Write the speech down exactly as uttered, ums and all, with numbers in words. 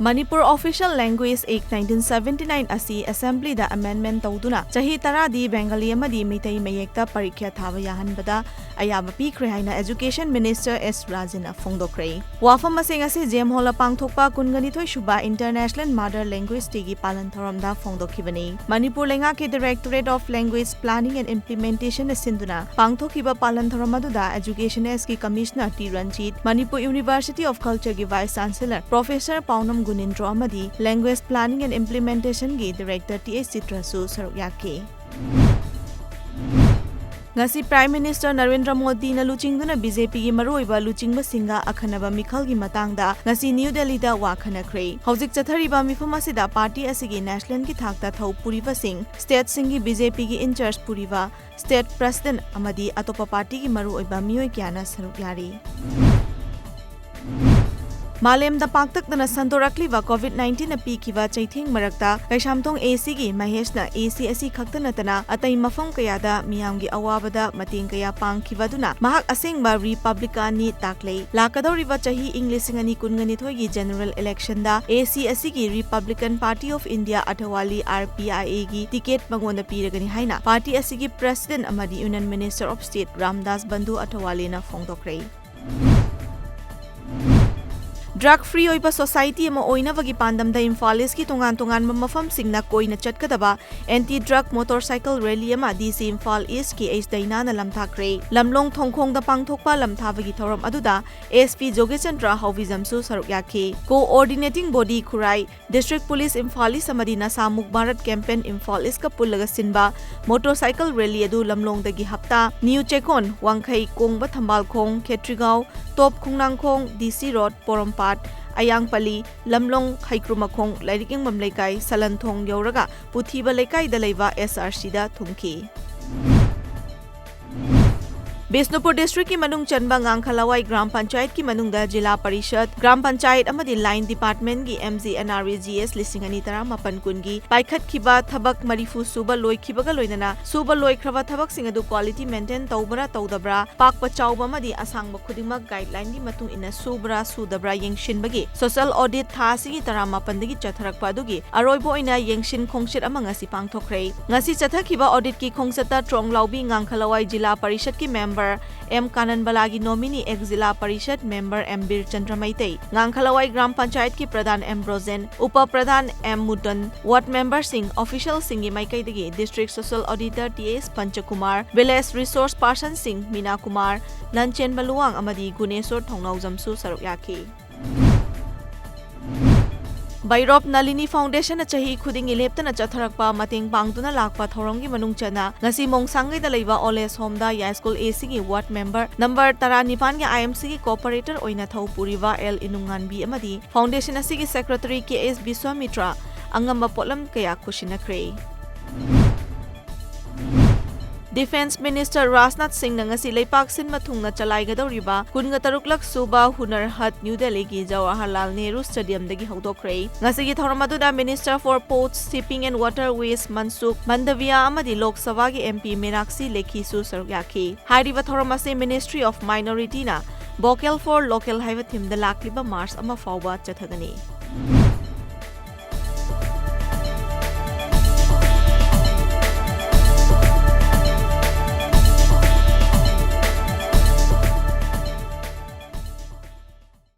Manipur Official Language Act nineteen seventy-nine ꯑꯁꯤ Assembly ꯗ amendment ꯇꯧꯗꯨꯅ ꯆꯍꯤ ꯇꯔꯥꯗꯤ Bengali ꯑꯃꯗꯤ ꯃꯩꯇꯩ ꯃꯌꯦꯛꯇ ꯄꯔꯤꯈ꯭ꯌꯥ ꯊꯥꯕ ꯌꯥꯍꯟꯕꯗ ꯑꯌꯥꯕ ꯄꯤꯈ꯭ꯔꯦ ꯍꯥꯏꯅ Education Minister S ꯔꯥꯖꯟꯅ ꯐꯣꯡꯗꯣꯛꯈ꯭ꯔꯦ꯫ ꯋꯥꯐꯝ ꯃꯁꯤꯡ ꯑꯁꯤ ꯖꯦꯝ ꯍꯣꯜꯗ ꯄꯥꯡꯊꯣꯛꯄ ꯀꯨꯟꯒ ꯅꯤꯊꯣꯏ ꯁꯨꯕ International Mother Language Day ꯒꯤ ꯄꯥꯂꯟ ꯊꯧꯔꯝꯗ ꯐꯣꯡꯗꯣꯛꯈꯤꯕꯅꯤ꯫ ꯃꯅꯤꯄꯨꯔ ꯂꯩꯉꯥꯛꯀꯤ Directorate of Language Planning and Implementation ꯅ ꯁꯤꯟꯗꯨꯅ ꯄꯥꯡꯊꯣꯛꯈꯤꯕ ꯄꯥꯂꯟ ꯊꯧꯔꯝ ꯑꯗꯨꯗ Education S ꯀꯤ Commissioner T Ranjit, Manipur University of Culture ꯒꯤ Vice Chancellor Professor ꯄꯥꯎꯅꯝ ꯒꯨꯅꯤꯟꯗ꯭ꯔꯣ ꯑꯃꯗꯤ Language Planning and Implementation ꯒꯤ Director ꯇꯤ ꯑꯩꯆ ꯆꯤꯇ꯭ꯔꯁꯨ ꯁꯔꯨꯛ ꯌꯥꯈꯤ꯫ ꯉꯁꯤ Prime Minister ꯅꯔꯦꯟꯗ꯭ꯔ ꯃꯣꯗꯤꯅ ꯂꯨꯆꯤꯡꯗꯨꯅ ꯕꯤ ꯖꯦ ꯄꯤꯒꯤ ꯃꯔꯨꯑꯣꯏꯕ ꯂꯨꯆꯤꯡꯕꯁꯤꯡꯒ ꯑꯈꯟꯅꯕ ꯃꯤꯈꯜꯒꯤ ꯃꯇꯥꯡꯗ ꯉꯁꯤ ꯅ꯭ꯌꯨ ꯗꯦꯜꯂꯤꯗ ꯋꯥ ꯈꯟꯅꯈ꯭ꯔꯦ꯫ ꯍꯧꯖꯤꯛ ꯆꯠꯊꯔꯤꯕ ꯃꯤꯐꯝ ꯑꯁꯤꯗ ꯄꯥꯔꯇꯤ ꯑꯁꯤꯒꯤ ꯅꯦꯁꯅꯦꯜꯒꯤ ꯊꯥꯛꯇ ꯊꯧ ꯄꯨꯔꯤꯕꯁꯤꯡ, ꯁ꯭ꯇꯦꯠꯁꯤꯡꯒꯤ ꯕꯤ ꯖꯦ ꯄꯤꯒꯤ ꯏꯟꯆꯥꯔꯖ ꯄꯨꯔꯤꯕ, ꯁ꯭ꯇꯦꯠ ꯄ꯭ꯔꯦꯁꯤꯗꯦꯟꯠ ꯑꯃꯗꯤ ꯑꯇꯣꯞꯄ ꯄꯥꯔꯇꯤꯒꯤ ꯃꯔꯨꯑꯣꯏꯕ ꯃꯤꯑꯣꯏ ꯀꯌꯥꯅ ꯁꯔꯨꯛ ꯌꯥꯔꯤ꯫ ꯃꯥꯂꯦꯝꯗ ꯄꯥꯛꯇꯛꯅꯅ ꯁꯟꯗꯣꯔꯛꯂꯤꯕ ꯀꯣꯚꯤꯗ ꯅꯥꯏꯟꯇꯤꯟꯅ ꯄꯤꯈꯤꯕ ꯆꯩꯊꯦꯡ ꯃꯔꯛꯇ ꯀꯩꯁꯥꯝꯊꯣꯡ ꯑꯦ ꯁꯤꯒꯤ ꯃꯍꯦꯁꯅ ꯑꯦ ꯁꯤ ꯑꯁꯤ ꯈꯛꯇ ꯅꯠꯇꯅ ꯑꯇꯩ ꯃꯐꯝ ꯀꯌꯥꯗ ꯃꯤꯌꯥꯝꯒꯤ ꯑꯋꯥꯕꯗ ꯃꯇꯦꯡ ꯀꯌꯥ ꯄꯥꯡꯈꯤꯕ ꯑꯗꯨꯅ ꯃꯍꯥꯛ ꯑꯁꯦꯡꯕ ꯔꯤꯄꯕ꯭ꯂꯤꯀꯥꯟꯅꯤ ꯇꯥꯛꯂꯦ꯫ ꯂꯥꯛꯀꯗꯧꯔꯤꯕ ꯆꯍꯤ ꯏꯪ ꯂꯤꯁꯤꯡ ꯑꯅꯤ ꯀꯨꯟꯒ ꯅꯤꯊꯣꯏꯒꯤ ꯖꯦꯅꯔꯦꯜ ꯏꯂꯦꯛꯁꯟꯗ ꯑꯦ ꯁꯤ ꯑꯁꯤꯒꯤ Republican Party of India Athawale, R P I ꯑꯦꯒꯤ ꯇꯤꯀꯦꯠ ꯃꯉꯣꯟꯗ ꯄꯤꯔꯒꯅꯤ ꯍꯥꯏꯅ ꯄꯥꯔꯇꯤ ꯑꯁꯤꯒꯤ ꯄ꯭ꯔꯦꯁꯤꯗꯦꯟꯠ ꯑꯃꯗꯤ union minister of state Ramdas Bandu ꯑꯊꯋꯥꯂꯦꯅ ꯐꯣꯡꯗꯣꯛꯈ꯭ꯔꯦ꯫ ꯗ꯭ꯔꯒ ꯐ꯭ꯔꯤ ꯑꯣꯏꯕ ꯁꯣꯁꯥꯏꯇꯤ ꯑꯃ ꯑꯣꯏꯅꯕꯒꯤ ꯄꯥꯟꯗꯝꯗ ꯏꯝꯐꯥꯜ ꯏꯁꯀꯤ ꯇꯣꯉꯥꯟ ꯇꯣꯉꯥꯟꯕ ꯃꯐꯝꯁꯤꯡꯅ ꯀꯣꯏꯅ ꯆꯠꯀꯗꯕ ꯑꯦꯟꯇꯤ ꯗ꯭ꯔꯒ ꯃꯣꯇꯣꯔꯁꯥꯏꯀꯜ ꯔꯦꯂꯤ ꯑꯃ ꯗꯤ ꯁꯤ ꯏꯝꯐꯥꯜ ꯏꯁꯀꯤ ꯑꯩꯆ ꯗꯩꯅꯥꯅ ꯂꯝꯊꯥꯈ꯭ꯔꯦ꯫ ꯂꯝꯂꯣꯡ ꯊꯣꯡꯈꯣꯡꯗ ꯄꯥꯡꯊꯣꯛꯄ ꯂꯝꯊꯥꯕꯒꯤ ꯊꯧꯔꯝ ꯑꯗꯨꯗ ꯑꯦꯁ ꯄꯤ ꯖꯣꯒꯦꯆꯟꯗ꯭ꯔ ꯍꯧꯕꯤꯖꯝꯁꯨ ꯁꯔꯨꯛ ꯌꯥꯈꯤ꯫ Coordinating body ꯈꯨꯔꯥꯏ, District Police ꯏꯝꯐꯥꯜ ꯏꯁ ꯑꯃꯗꯤ ꯅꯁꯥ ꯃꯨꯛ ꯚꯥꯔꯠ campaign ꯏꯝꯐꯥꯜ ꯏꯁꯀ ꯄꯨꯜꯂꯒ ꯁꯤꯟꯕ ꯃꯣꯇꯣꯔꯁꯥꯏꯀꯜ ꯔꯦꯂꯤ ꯑꯗꯨ ꯂꯝꯂꯣꯡꯗꯒꯤ ꯍꯞꯇꯥ, ꯅ꯭ꯌꯨ ꯆꯦꯛꯀꯣꯟ, ꯋꯥꯡꯈꯩ, ꯀꯣꯡꯕ ꯊꯝꯕꯥꯜꯈꯣꯡ, ꯈꯦꯇ꯭ꯔꯤꯒꯥꯎ, ꯇꯣꯞ ꯈꯣꯡꯅꯥꯡꯈꯣꯡ, ꯗꯤ ꯁꯤ ꯔꯣꯗ, ꯄꯣꯔꯣꯝꯄꯥꯠ, ꯑꯌꯥꯡꯄꯜꯂꯤ, ꯂꯝꯂꯣꯡ, ꯍꯩꯀ꯭ꯔꯨꯃꯈꯣꯡ, ꯂꯥꯏꯔꯤꯛ ꯌꯦꯡꯐꯝ ꯂꯩꯀꯥꯏ, ꯁꯂꯟꯊꯣꯡ ꯌꯧꯔꯒ ꯄꯨꯊꯤꯕ ꯂꯩꯀꯥꯏꯗ ꯂꯩꯕ ꯑꯦꯁ ꯑꯥꯔ ꯁꯤꯗ ꯊꯨꯡꯈꯤ꯫ ꯕꯤꯁꯅꯨꯄꯨꯔ district ꯀꯤ ꯃꯅꯨꯡ ꯆꯟꯕ ꯉꯥꯡꯈꯂꯋꯥꯏ ꯒ꯭ꯔꯥꯝ ꯄꯟꯆꯥꯌꯠꯀꯤ ꯃꯅꯨꯡꯗ ꯖꯤꯂꯥ ꯄꯔꯤꯁꯗ, ꯒ꯭ꯔꯥꯝ ꯄꯟꯆꯥꯌꯠ ꯑꯃꯗꯤ line department ꯀꯤ M G N R E G S ꯂꯤꯁꯤꯡ ꯑꯅꯤ ꯇꯔꯥꯃꯥꯄꯟ ꯀꯨꯟꯒꯤ ꯄꯥꯏꯈꯠꯈꯤꯕ ꯊꯕꯛ ꯃꯔꯤꯐꯨ ꯁꯨꯕ ꯂꯣꯏꯈꯤꯕꯒ ꯂꯣꯏꯅꯅ ꯁꯨꯕ ꯂꯣꯏꯈ꯭ꯔꯕ ꯊꯕꯛꯁꯤꯡ ꯑꯗꯨ quality maintain ꯇꯧꯕ꯭ꯔꯥ ꯇꯧꯗꯕ꯭ꯔꯥ, ꯄꯥꯛꯄ ꯆꯥꯎꯕ ꯑꯃꯗꯤ ꯑꯁꯥꯡꯕ ꯈꯨꯗꯤꯡꯃꯛ guideline ꯒꯤ ꯃꯇꯨꯡ ꯏꯟꯅ ꯁꯨꯕ꯭ꯔꯥ ꯁꯨꯗꯕ꯭ꯔꯥ ꯌꯦꯡꯁꯤꯟꯕꯒꯤ social audit ꯊꯥ ꯑꯁꯤꯒꯤ ꯇꯔꯥꯃꯥꯄꯟꯗꯒꯤ ꯆꯠꯊꯔꯛꯄ ꯑꯗꯨꯒꯤ ꯑꯔꯣꯏꯕ ꯑꯣꯏꯅ ꯌꯦꯡꯁꯤꯟ ꯈꯣꯡꯆꯠ ꯑꯃ ꯉꯁꯤ ꯄꯥꯡꯊꯣꯛꯈ꯭ꯔꯦ꯫ ꯉꯁꯤ ꯆꯠꯊꯈꯤꯕ audit ꯀꯤ ꯈꯣꯡꯆꯠꯇ ꯇ꯭ꯔꯣꯡꯂꯥꯎꯕꯤ ꯉꯥꯡꯈꯂꯋꯥꯏ ꯖꯤꯂꯥ ꯄꯔꯤꯁꯗ ꯀꯤ member M ꯀꯥꯅꯟꯕꯂꯥꯒꯤ nominee ex ꯖꯤꯂꯥ ꯄꯔꯤꯁꯗ member M ꯕꯤꯔꯆꯟꯗ꯭ꯔ ꯃꯩꯇꯩ, ꯉꯥꯡꯈꯂꯋꯥꯏ ꯒ꯭ꯔꯥꯝ ꯄꯟꯆꯥꯌꯠꯀꯤ ꯄ꯭ꯔꯙꯥꯟ M ꯕ꯭ꯔꯣꯖꯦꯟ, ꯎꯄ ꯄ꯭ꯔꯙꯥꯟ M ꯃꯨꯇꯟ, ward member ꯁꯤꯡ, official ꯁꯤꯡꯒꯤ ꯃꯥꯏꯀꯩꯗꯒꯤ district social auditor T S ꯄꯟꯆꯀꯨꯃꯥꯔ, village resource person ꯁꯤꯡ ꯃꯤꯅꯥ ꯀꯨꯃꯥꯔ, ꯂꯟꯆꯦꯟꯕ ꯂꯨꯋꯥꯡ ꯑꯃꯗꯤ ꯒꯨꯅꯦꯁꯣꯔ ꯊꯣꯡꯅꯥꯎꯖꯝꯁꯨ ꯁꯔꯨꯛ ꯌꯥꯈꯤ꯫ ꯚꯩꯔꯣꯞ ꯅꯂꯤꯅꯤ Foundation ꯅ ꯆꯍꯤ ꯈꯨꯗꯤꯡꯒꯤ ꯂꯦꯞꯇꯅ ꯆꯠꯊꯔꯛꯄ ꯃꯇꯦꯡ ꯄꯥꯡꯗꯨꯅ ꯂꯥꯛꯄ ꯊꯧꯔꯝꯒꯤ ꯃꯅꯨꯡ ꯆꯟꯅ ꯉꯁꯤ ꯃꯣꯡꯁꯥꯡꯒꯩꯗ ꯂꯩꯕ Old Age Home the ꯌꯥꯏꯁ꯭ꯀꯨꯜ A C ꯒꯤ ward member number ꯇꯔꯥꯅꯤꯄꯥꯟꯒꯤ I M C ꯒꯤ cooperator ꯑꯣꯏꯅ ꯊꯧ ꯄꯨꯔꯤꯕ L ꯏꯅꯨꯡꯉꯥꯟꯕꯤ ꯑꯃꯗꯤ foundation ꯑꯁꯤꯒꯤ secretary K S ꯕꯤꯁ꯭ꯋꯥꯃꯤꯇ꯭ꯔ ꯑꯉꯝꯕ ꯄꯣꯠꯂꯝ ꯀꯌꯥ ꯈꯨꯠꯁꯤꯟꯅꯈ꯭ꯔꯦ꯫ Defence Minister ꯔꯥꯖꯅꯥꯊ ꯁꯤꯡꯅ ꯉꯁꯤ ꯂꯩꯄꯥꯛ ꯁꯤꯟꯕ ꯊꯨꯡꯅ ꯆꯂꯥꯏꯒꯗꯧꯔꯤꯕ ꯀꯨꯟꯒ ꯇꯔꯨꯛꯂꯛ ꯁꯨꯕ ꯍꯨꯅꯔ ꯍꯠ ꯅ꯭ꯌꯨ ꯗꯦꯜꯂꯤꯒꯤ ꯖꯋꯥꯍꯔꯂꯥꯜ ꯅꯦꯍꯔꯨ Stadium ꯗꯒꯤ ꯍꯧꯗꯣꯛꯈ꯭ꯔꯦ꯫ ꯉꯁꯤꯒꯤ ꯊꯧꯔꯝ ꯑꯗꯨꯗ Minister for Ports, Shipping and Waterways ꯃꯟꯁꯨꯈ ꯃꯟꯗꯕꯤꯌꯥ ꯑꯃꯗꯤ ꯂꯣꯛ ꯁꯚꯥꯒꯤ M P ꯃꯤꯅꯥꯛꯁꯤ ꯂꯦꯈꯤꯁꯨ ꯁꯔꯨꯛ ꯌꯥꯈꯤ꯫ ꯍꯥꯏꯔꯤꯕ ꯊꯧꯔꯝ ꯑꯁꯤ Ministry of Minority ꯅ Vocal for Local ꯍꯥꯏꯕ theme ꯗ ꯂꯥꯛꯂꯤꯕ March ꯑꯃ ꯐꯥꯎꯕ ꯆꯠꯊꯒꯅꯤ꯫